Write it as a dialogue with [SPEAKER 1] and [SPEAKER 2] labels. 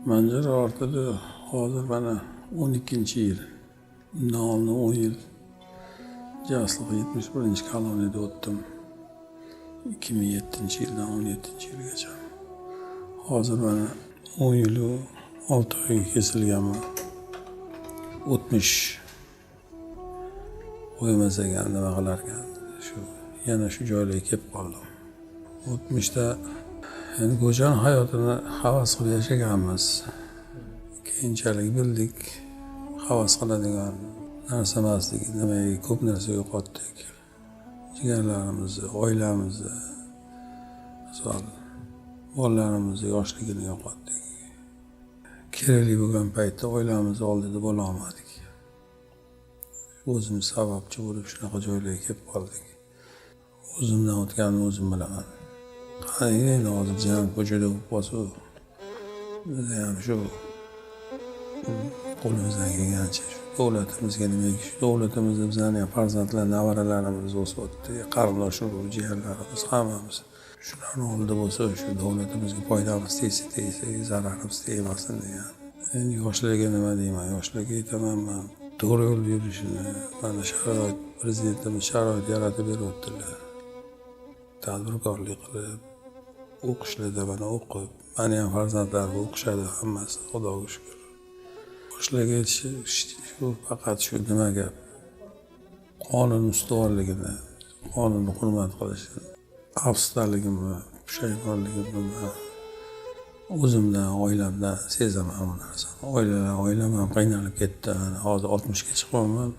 [SPEAKER 1] Manzara ortida hozir mana 12-yil. Undan oldin 10 yil jasliq 71-koloniyada o'tdim. 2007-yildan 17-yilgacha. Hozir mana 10 yil 6 oyga kesilganman. O'tmish qo'ymasak ham nima qilarkan, shu yana shu joylarga kelib qoldim. O'tmishda endi go'jani hayotini havas qilib yashaganmiz. Keyinchalik bildik, havas qiladigan narsa emasligi, nimaga ko'p narsa yo'qotdik. Jigarlarimizni, oilamizni, misol bolalarimizni yoshligini yo'qotdik. Kerakli bo'lgan paytda oilamizni oldida bo'la olmadik. O'zimiz sababchi bo'lib shunaqa joylarga kelib qoldik. O'zimdan o'tganini o'zim bilaman. Qani endi hozir biz ham ko'chada bo'lib qolsa, biz ham shu qo'limizdan kelgancha shu davlatimizga nimaga, shu davlatimizda bizlarni ham farzandlar, nevaralarimiz o'syapti, qarindosh urug', jiyanlarimiz hammamiz. Shularni oldida bo'lsa, shu davlatimizga foydamiz tegsa tegsa, zararimiz tegmasin degan. Endi yoshlarga nima deyman, yoshlarga aytaman man, to'g'ri yo'lda yurishini, mana sharoit, prezidentimiz sharoit yaratib beryaptilar. Tadbirkorlik qilib, o'qishlarda mana o'qib, mani ham farzandlarim o'qishadi hammasi, Xudoga shukur. Yoshlarga shu faqat shu nima gap, qonun ustuvorligini, qonunni hurmat qilishini, afsusdaligimni, pushaymonligimni o'zimdan, oilamdan sezaman bu narsani. Oilam ham qiynalib ketdi. Hozir 60 ga chiqyapman.